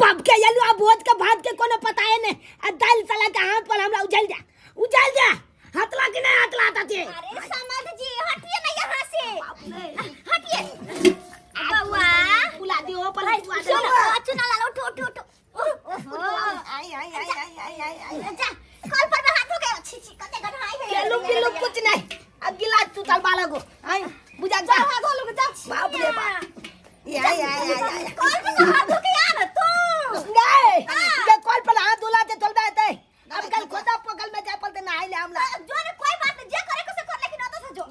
बाप के आलू आ भोज के भात के कोनो पता है नहीं आ दाल साला के हाथ पर हमरा उजल जा उजल जा हतला कि नहीं हतला ताते। अरे समध जी, हटिए ना यहाँ से, हटिए बउआ। बुला दियो पर बुला सुनो दियो। चुना लाल, उठो उठो उठो। ओहो। आई आई आई आई आई आई आई। जा, कल पर में हाथ हो गया। छी छी, कते गन्हाई है। केलू पिलू कुछ नहीं आ गिलास टूटल बाला को आई बुझा जा। हाथ धो लो, जा। बाप रे बाप। आई आई आई आई। कल पर हाथ धो के आ ना तू। नहीं, ये कॉल पर हाथ धुला ते चल जाते। अब कल खोदा पकल में जाय पलते नहाय ले हमला। जो ने कोई बात नहीं, जे करे को से कर, लेकिन ओतो से जो।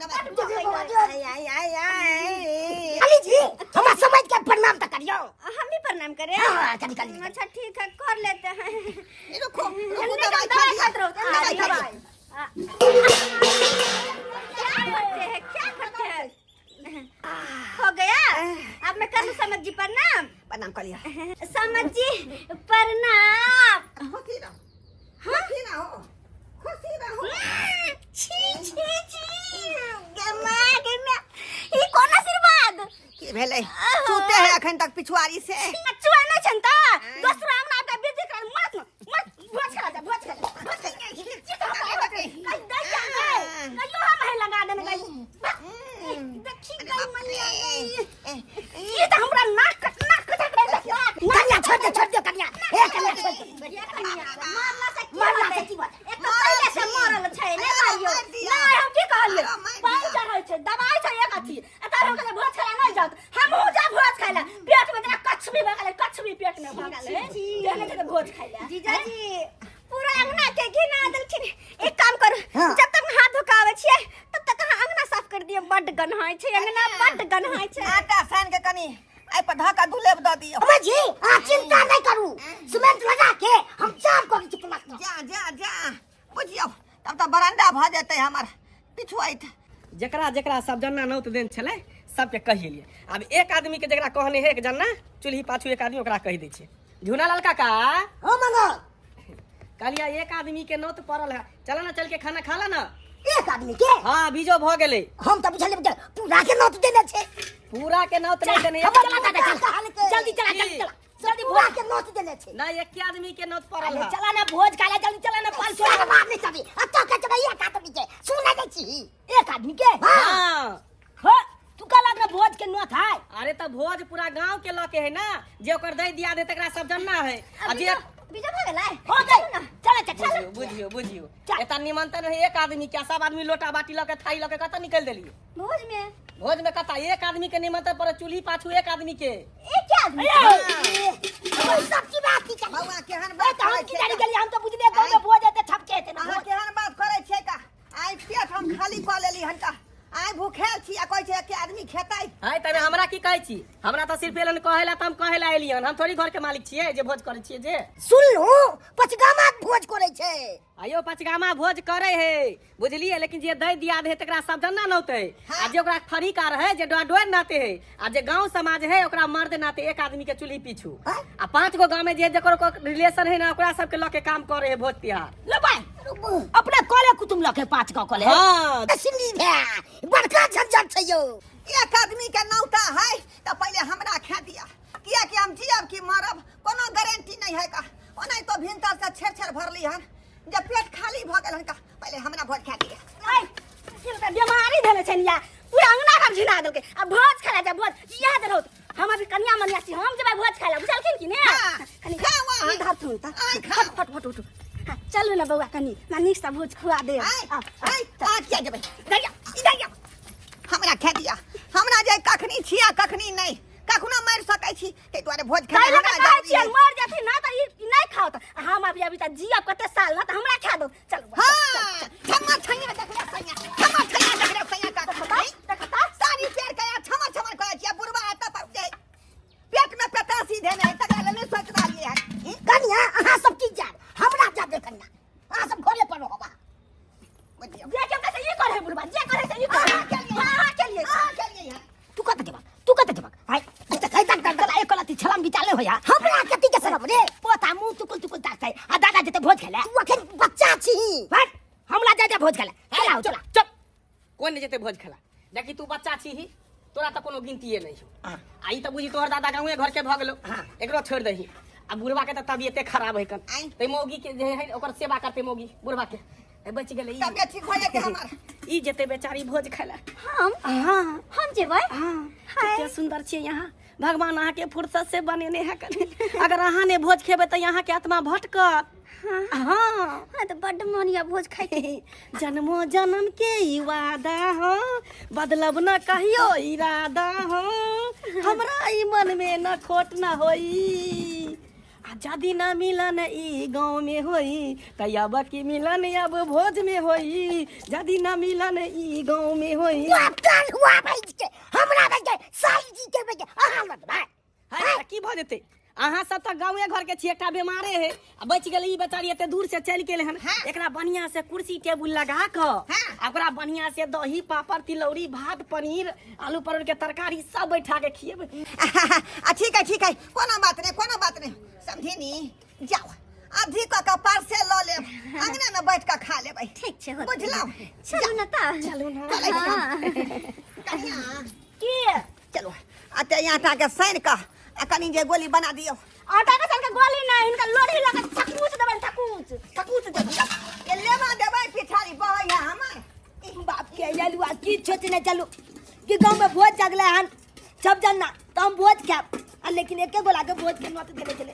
आई आई आई आई। अली जी, हमरा समझ के प्रणाम त करियो। हम भी प्रणाम करें? हां, चल निकल। अच्छा ठीक है, कर लेते हैं। रुको रुको, नहीं, दवाई खा दवाई लिया। खाते रहो, दवाई खा दवाई। लिया। क्या करते हैं, क्या करते हैं? हो गया। अब मैं कर लूं समझ जी प्रणाम? प्रणाम कर लिया। समझ जी प्रणाम। खुशी रहो, खुशी रहो, खुशी रहो। छी छी छी, गमा गमा, ई कोन आशीर्वाद? की भेलै? सुते है अखन तक पिछुआरी से। चुआ ना छनता दोसरा अंगना के बेटी कर मत मत, भोज खा जा, भोज खा जा, भोज खा जा। कहीं दे जा कहियो हम है लगा देने गई। देखी गई मनिया गई, ई त हमरा नाक कट नाक कट गई। कन्या छोड़ दे, छोड़ दे कन्या, ए कन्या छोड़ दे। ये कन्या मारला से की मारला होतै? से की होतै? एक तऽ पहिले से मरल छै ने मारियो। मारि दिया। नहि, हम की कहलियै? मारि पानि दिया। चढ़ै छै, दवाई छै एक अथी। आ तब हम कहलियै भोज खाय लए नहि जाउ। हमहूँ जायब भोज खाय लए। पेट मे जेना कछुबी भऽ गेलै, कछुबी पेट मे भऽ गेलै। तेहने छै तऽ भोज खाय लए। जीजाजी पूरा अंगना के घिना देलखिन। एक काम करू, जब तक हाथ धो के आबै छियै तब तक अहाँ अंगना साफ कर दियौ। बड्ड गन्हाइ छै अंगना, बड्ड गन्हाइ छै। आटा सान के कनी एहि पर धऽ के दुलेब दऽ दियौ। अम्मा जी, अहाँ चिंता नहीं करू, सीमेंट लगा के हम जाम कऽ दै छी प्लास्टर। जा जा जा, बुझियौ तब तऽ बरंडा भऽ जेतै हमर पिछुआइत। जकरा जकरा सब जन्ना नौत देन छलै सबके कहि एलियै। आब एक आदमी के जकरा कहने है एक जन्ना चूल्ही पाछू एक आदमी, ओकरा कहि दै छियै। झूना लाल काका। हाँ मंगल। कहलियै एक आदमी के नौत पड़ल है, चल ना, चल के खाना खा ला ना। एक आदमी के? हाँ, बीजो भ गेलै। हम तऽ बुझलियै जे पूरा के नौत देने छै। पूरा के नौत नहीं देने। चला दादा, चल जल्दी, चला जल्दी, चला जल्दी, पूरा के नौत देने छै। ना, एक आदमी के नौत पड़ल है। चला ना भोज खा ले, जल्दी चला ना। पाँच सौ बात नहीं चली अत्ता के चला एक आदमी के सुनै नहीं छी। एक आदमी के? हाँ। हाँ, तू का लागना भोज के नौत है? अरे त भोज पूरा गांव के लके है ना, जे ओकर दई दिया दे तकरा सब जन्ना है। आ जे बीजो भऽ गेलै। हो गई, चला चल चल। बुझियो बुझियो बुझियो। चल। एता निमंत्रण है एक आदमी के, सब आदमी लोटा बाटी लके थाली लके कत निकल देलिए? भोज में। भोज में कता एक आदमी के निमंत्रण पर चूल्ही पाछू एक आदमी के। एक आदमी? सब की बात की बौआ केहन ए बात त हम करै की छियै जानी का? गेलियै, हम त बुझलियै गाँव में भोज हेतै छपके हेतै ना अहाँ भोज। केहन बात करै छियै का? आइ पेट हम खाली कऽ लेली हन का, आइ भूखेल छी आ कहै छै एक आदमी खेतै। है तबे हमरा की कहै छी? हमरा तऽ सिर्फ एलन कहै ला तऽ हम कहै ला एलियन। हम थोड़ी घर के मालिक छियै जे भोज करै छियै जे। सुनलू, पचगामा भोज करै छै। आयो पचगामा भोज करे है बुझलिए, लेकिन जे दई दिया दे तकरा सब जन्ना नौते। हाँ। आ जे ओकरा फरीका रहे जे डोर नाते है, आ जे गांव समाज है ओकरा मर्द नाते एक आदमी के चूल्ही पीछू। हाँ। आ 5 गो गांव में जे जकर रिलेशन है ना ओकरा सबके लके काम करे है भोज तिहार। ले भाई, अपना कॉले कुटुम लके 5 गांव कॉले। हाँ। सिमली भै बड़का झंझट छै यौ। एक आदमी के नौता है तऽ पहिले हमरा खा दिया, किया कि हम जियब कि मरब कोनो गारंटी नहीं है का। ओनाहि तो भिनसर से छेर छेर भरली हन, जब पेट खाली भऽ गेल हन का पहिले हमरा भोज खा दिया। ऐ, ई तऽ बीमारी भेलै छनि या पूरा अंगना घर झिना देलकै। आ भोज खाय ला जा, भोज इएह दे रहत। हम अभी कनिया मनिया छी, हम जेबै भोज खाय ला, बुझलखिन कि ने? हाँ, कनी खाउ अहाँ। ई धरथुन तऽ। आइ खाउ। फट फट उठू। हाँ, चलू ने बौआ, कनी ना नीक से भोज खुआ देब। आइ, आउ, आउ, आइ, चल। आ किया जेबै? इधर आ, इधर आ। हमरा खा दिया, हमरा जे कखनी छिया कखनी नहीं, कखनो मरि सकै छी, ताहि दुआरे भोज ताहि खाय लऽ कऽ हमरा कहै जरूरी छियै है। मर जेथिन ना तऽ ई नहि खाओ तऽ हम अभी अभी तऽ जियब कते साल ना तऽ हमरा खा दो। चल बौआ, चल, हाँ, छम्मा छैया देखले सैया, छम्मा छैया देखले सैया का चल, चल, देखता। सारी पेड़ के छम्मा छम्मा कहै छियै, बुढ़वा एतऽ पर जे पेट में पेतासी धेने है तकरा लेल नहि सोचि रहलियै हन। कनिया अहाँ सब की जाब, हमरा जा दे कनिया, अहाँ सब घरे पर रहब। बुझियौ। जे के से ई करे बुढ़वा, जे करे से ई करे। अहाँ के लिए। हाँ, अहाँ के लिए। अहाँ के लिए हन। तू कत जेबक, तू कत जेबक? हाय, अच्छा खाइ तक तक एक कलाती छलम बिचाले होया। हमरा कति के शरम रे, पोता मुंह तुकुल तुकुल ताकतै आ दादा जेते भोज खेले। तू अखन बच्चा छी। हट, हमरा जा जा भोज खेले। चला चला। चुप, कोन नहीं जेते भोज खेला? देखी तू बच्चा छी ही, तोरा तऽ कोनो गिनतिये नहीं हो। आ ई तऽ बुझी तोहर दादा गाँवे घर के भऽ गेलो, एकरो छोड़ि दही। आ बुढ़वा के त तबियते खराब है कन। आँय। ते मौगी के जे है ओकर सेवा करते मौगी बुढ़वा के। ए, बच गेलै ई। तबियत ठीक हो जेतै हमर। ई जेते बेचारी भोज खाय ला। हम? हाँ। हम जेबै? हाँ, कते सुंदर छियै यहाँ। भगवान अहाँ के फुर्सत से बनेने है कने। अगर अहाँ ने भोज खेबै तऽ यहाँ के आत्मा भटकत। हाँ। हाँ, तऽ बड्ड मन यऽ भोज खाइके। जन्मो जन्म के ई वादा हो, बदलब न कहियो इरादा हो, हमरा ई मन में न खोट न होई। आ जदि न मिलन ई गाँव में होई त अब की मिलन अब भोज में होई। जदि न मिलन ई गाँव में होई। हुआ भाई के हमरा भाई के साई जी के भाई के अहाँ लग भाई। है त की भऽ जेतै? अहाँ सब तऽ गाँवे घर के छी, एकटा बेमारे है आ बचि गेलै ई बेचारी एते दूर से चलि गेल हन। हाँ। एकरा बढ़िया से कुर्सी टेबुल लगा कऽ हाँ। आ ओकरा बढ़िया से दही पापड़ तिलौरी भात पनीर आलू परोड़ के तरकारी सब बैठा के खिएबै। आ ठीक है, ठीक है, कोनो बात नहीं, कोनो बात नहीं। समझिनी जाओ आधी कऽ के पार्सल लऽ लेब, अंगना में बैठ कऽ खा लेबै। ठीक छै, होतै। बुझलहुँ? चलू ने तऽ। चलू ने। चलै छी हम। हाँ। कहिया? की? चलू आ ते आटा के सानि कऽ आ कनि जे गोली बना दियौ। आटा के सान के गोली नहि, हिनका लोढ़ी लऽ कऽ थकूच देबनि, थकूच थकूच देबनि। ए लेबा देबै पिछाड़ी बहै है हमर। बाप के ललुआ की सोचने चलू कि गाँव में भोज जगले हन सब जन्ना तो हम भोज खायब, आ लेकिन एके गोला के भोज के नोत देने चले।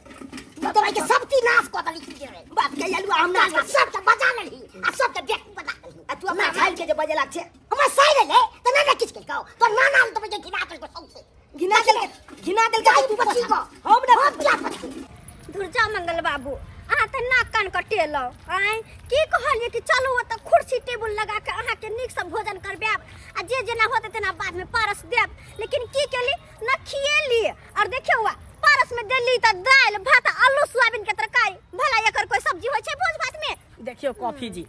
तो भाई के सब चीज नाश कऽ देली की रे। बाप के ललुआ हम नाश सब के बजा लेली आ सब के बेक बजा लेली। आ तू अपना खाइल के जे बजेला छे हमर साइड ले त ना ना किछ के कहो तो ना ना तो के घिना देलको सौंसे घिना देलके, घिना देलके। तू पची को हम ना हम क्या पची। धुरजा मंगल बाबू अहाँ तऽ नाक कान कटेलहुँ। आँय की कहलियै कि चलू ओतऽ कुर्सी टेबुल लगा के अहाँके नीकसँ भोजन करबायब आ जे जेना होतै तेना बादमे पारस देब, लेकिन की केली न खिएली। और देखियौ पारस में देली तऽ दालि भात आलू सोयाबीन के तरकारी। भला एकर कोई सब्जी होइ छै भोज भात में? देखियौ कॉफी जी।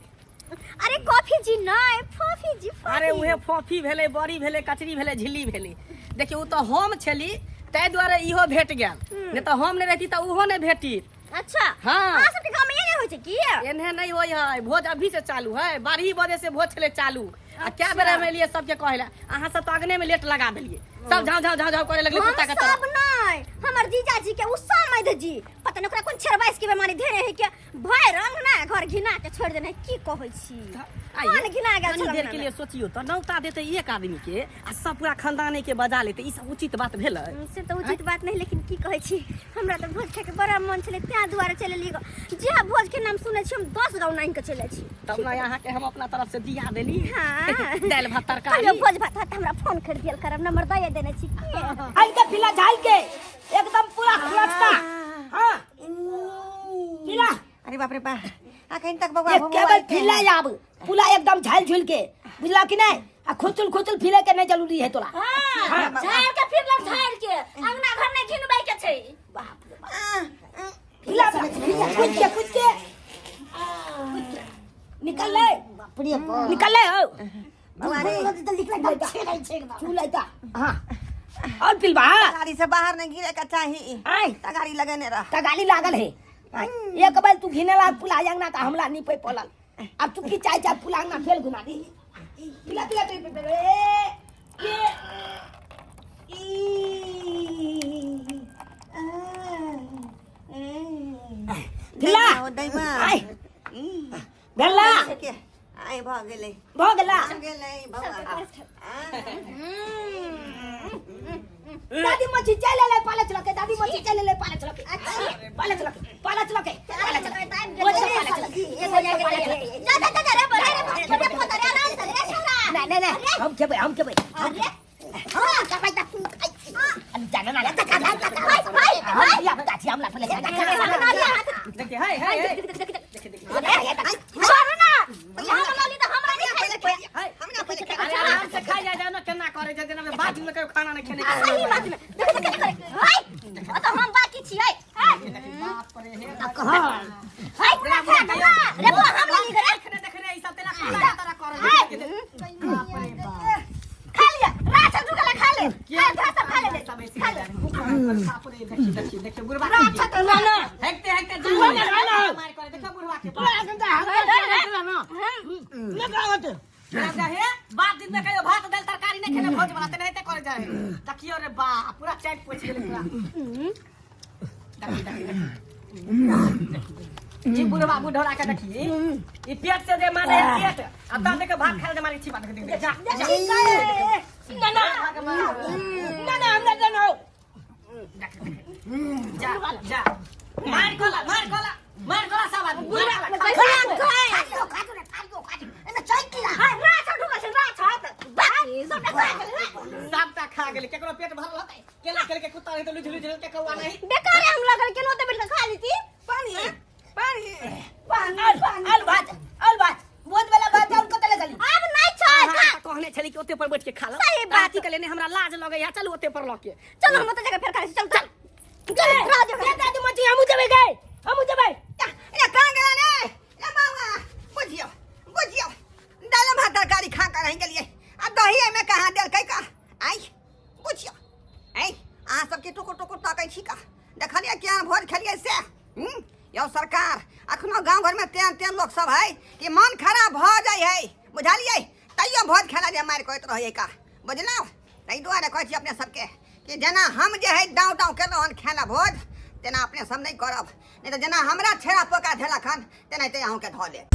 अरे कॉफी जी नहीं, फॉफी जी, फॉफी। अरे उहे फॉफी भेलै, बड़ी भेलै, कचरी भेलै, झिल्ली भेलै। देखियौ ओ तऽ हम छली ताहि दुआरे इहो भेट गेल, नहि तऽ हम नहि रहती तऽ ओहो नहि भेटी। अच्छा। हाँ। अहाँ सबके गाँव में ये नहीं होइ छै की? एन्हे नहीं होइ है, भोज अभी से चालू है, 12 बजे से भोज छलै चालू। आ क्या बेर हम एलियै सबके कहै लए, अहाँ सब तऽ अगने में लेट लगा देलियै, सब झाँव झाँव झाँव झाँव करे लगलै हम कुत्ता के तरह। सब नहीं, हमर जीजाजी के उ समैध जी पता नहीं ओकरा कोन छेरवाइस के बीमारी धेने है के भरि रंग ना घर घिना के छोड़ देने। की कहै छी? आइए, मन घिना गेल कनी छल देर के लिए सोचियो तऽ नौता देते एक आदमी के आ सब पूरा खानदाने के बजा लेते, ई सब उचित बात भेलै? से तऽ उचित बात नहीं, लेकिन की कहै छी हमरा तऽ भोज खाइके बड़ा मन छलै तें दुआरे चलि एलियै। जे भोज के नाम सुनै छी हम 10 गाँव नानि के चलि जाइ छी। तब ने अहाँ के हम अपना तरफ से दिया देली। हाँ। दालि भात तरकारी। कहियो भोज भात होत हमरा फोन कर दियल करब, नंबर दए देने छी। की? झाल के पिला, झाल के एकदम पूरा खुलता। हाँ पिला। अरे बाप रे बाप, अखन तक बौआ एक भुआ केवल आइते फिला है। आब पुला एकदम झाल झुल के, बुझला कि नहीं? आ खुचुल खुचुल फिले के नहीं जरूरी है तोरा। हाँ, झाड़ के फिरलक, झाड़ के अंगना घर नहीं घिनबै के छै। बाप रे बाप। फिला, फिला, कूद के, कूद के। निकल ले। बाप रे बाप। निकल ले हो। बौआ रे। चू लेता। हाँ। और पिलबा। तगारी से बाहर नहीं गिरे के चाही। आय। तगारी लगेने रह। तगारी लागल है। आय। एक बार तू घिने ला पुला अंगना त हमला नहीं पे पड़ल। अब तू की चाय चाय पुला अंगना फेल घुमा दी। पिला पिला पिला पिला ए ए ई पिला। दैमा। आय। भेला। आय भ गेलै। भ गेला। भ गेलै बौआ। दादी मच्छी चल ले पाले चल के, दादी मच्छी चल ले पाले चल के, पाले चल के, पाले चल के, पाले चल के, पाले चल के। जा जा जा रे रे रे पोता रे आराम से रे छोरा। नहीं नहीं नहीं, हम खेबै, हम खेबै। अरे हां करबै त तू खाइ छी। हम जाने ना तका तका भाई भाई हम या बता छी हमरा पहिले। देखिए हाय हाय हाय। छोड़ो ना, यहाँ वाली तो हमरा नहीं खाइ के। हमरा पहिले अरे आराम से खाइ जा, जानो केना करे छै, जेना बात में कहियो खाना नहीं खेने के। सही बात में देख देख केना करे। हाय ओ तो हम बाकी छी। हाय बाप रे हे। हाय पूरा खा ना रे बुआ, हम लेली रे। देखने देखने ई सब तेना खाना तरह करे। बाप रे बाप। खा लिया रात दुगला खा ले, खा खा सब खा ले, खा ले। बाप रे देखी देखी देखी बुढ़वा ना ना हेकते हेकते जान मार करे। देखो बुढ़वा के ना हे बाप दिन में कहियो भात दाल तरकारी नहीं खेले भोज वाला तेनाहिते करे जाए। देखियो रे बाप पूरा चाट पोछि गेलै पूरा। ई बुढ़वा बुढ़ौरा के देखी, ई पेट से जे मारे है पेट, आ तब देखे भात खाए जे मारे छी बात, देख जा जा। ना ना ना ना, हमरा ना हो। जा जा, मार कोला, मार कोला, मार कोला, सब आदमी मार कोला। खा खा खा खा खा खा, एमे चाय की हाय, राछ ढुकल छै, राछ बाकी सबटा खा गेलै। सबटा खा गेलै, केकरो पेट भरल होतै? केला केल के कुत्ता नहीं तो लुझ लुझ के कौआ नहीं। बेकार हम लगल केनो ते बैठ के खा लीती। पानी पानी। पानी पानी। आल भात, आल भात, भोज वाला भात चाउर कतऽ ले गेली? आब नहीं छै खा। कहने छली कि ओते पर बैठ के खा लो। सही बात। अथी के लेने हमरा लाज लगैया, चलू ओते पर लके। चलो, हम ओते जगह फेर खा लै छी, चल चल चल, रह दियौ। ए दादी मची, हमहूँ जेबै गै, हमहूँ जेबै। ए कहाँ गेला रे? ए बाबा, बुझियो बुझियो, दाल भात तरकारी खा कर रहि गेलियै आ दही एहिमे कहाँ देलकै का? आइ बुझियो, ऐ अहाँ सबके टुकुर टुकुर तकै छी का? देखलियै केहन भोज खेलियै से? हूँ यौ सरकार, अखनो गाँव घरमे तेहन तेहन लोक सब है कि मन खराब भऽ जाइ है, बुझलियै? तैयो भोज खेला जे मारि करैत रहै का, बुझलहुँ? ताहि दुआरे कहै छी अपने सबके कि जेना हम जे है डाँव डाँव केलहुँ हन खेला भोज, तेना अपने सब नहि करब, नहि तऽ जेना हमरा छेड़ा पोका धेलक हन तेनाहिते अहूँके धऽ लेत।